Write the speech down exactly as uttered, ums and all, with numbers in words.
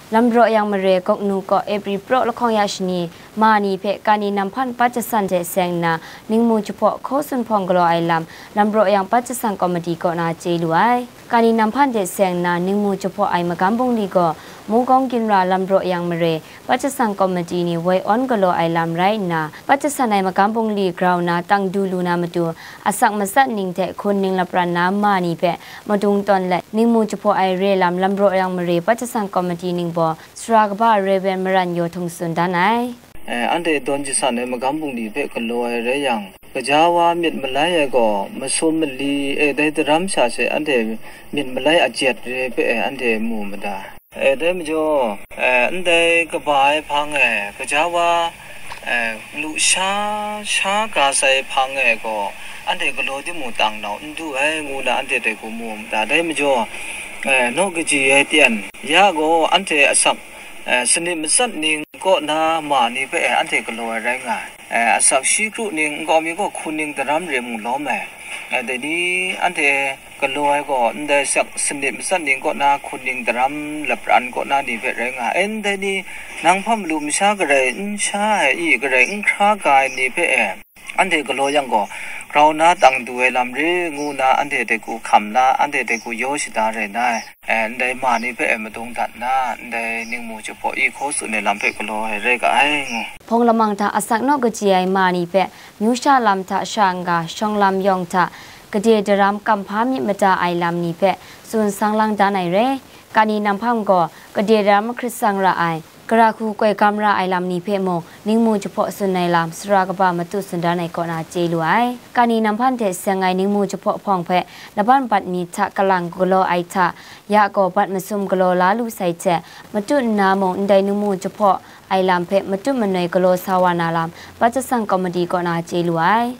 Lambraw Yang mare Gawknu kaw April praw lahkawng ya shani, ma ni hpe kani nanghpan pat jasan hte seng nna, ningmu jahpaw hkaw tsun hpawng galaw ai lam, Lambraw Yang pat jasan kawmati kaw na chye lu ai. Kani nanghpan hte seng nna, ningmu jahpaw ai magam bungli gaw, Mungkawng Ginra Lambraw Yang mare, pat jasan kawmati ni woi awn galaw ai lam rai nna, pat jasan ai magam bungli grau na tang du lu na matu, asak matsat ning hte hkun ning lapran na ma ni hpe madung tawn let, ningmu jahpaw ai re lam Lambraw Yang mare pat jasan kawmati ning baw, sara kaba Rev. Maran Yaw Htung tsun dan ai. Eh, anhte dawn jasan ai magam bungli hpe galaw ai rai yang, gaja wa myit malai ai gaw, masum mali, eh, dai daram sha she anhte myit malai ajet re hpe, eh, anhte mu mada. Eh, dai majaw, eh, ndai kaba ai hpang e, gaja wa, eh, lusha sha ga sai hpang e gaw, anhte galaw timung tang nau n du ai, ngu na anhte dai hku mu mada. Dai majaw, eh, naw kaji ai tyen, ya gaw anhte asak, eh, sanit matsat ning kaw na ma ni hpe, eh, anhte galaw ai rai nga ai. Eh, asak shi kru ning, nkau mi gaw hkun ning daram re mung lawm ai. Eh, dai ni anhte galaw ai gaw, ndai asak sanit matsat ning kaw na hkun ning daram lapran kaw na ni hpe rai nga ai. Ndai ni, nang hpa malu masha garai n sha ai i, garai n hkra ga ai ni hpe, eh, anhte galaw yang gaw, grau na tang du ai lam re, ngu na anhte dai hku hkam la, anhte dai hku yaw shada rai na ai. Eh, ndai ma ni hpe, eh, madung dat na, ndai ningmu jahpaw i hkaw tsun ai lam hpe galaw ai rai ga ai, ngu. Hpawng lamang hta asak naw kaji ai ma ni hpe, myu sha lam hta sha n-ga, shawng lam yawng hta, gade daram kamhpa myit mada ai lam ni hpe tsun sang lang dan ai re. Kani nanghpan gaw, gade daram hkrit tsang ra ai, gara hku koi gam ra ai lam ni hpe mung, ningmu jahpaw tsun ai lam, sara kaba matu tsun dan ai kaw na chye lu ai. Kani nanghpan hte seng ai ningmu jahpaw hpawng hpe, laban bat mi hta kalang galaw ai hta, ya gaw bat masum galaw la lu sai hte, matut nna mung ndai ningmu jahpaw ai lam hpe matut manoi galaw sa wa na lam, pat jasan kawmati kaw na chye lu ai.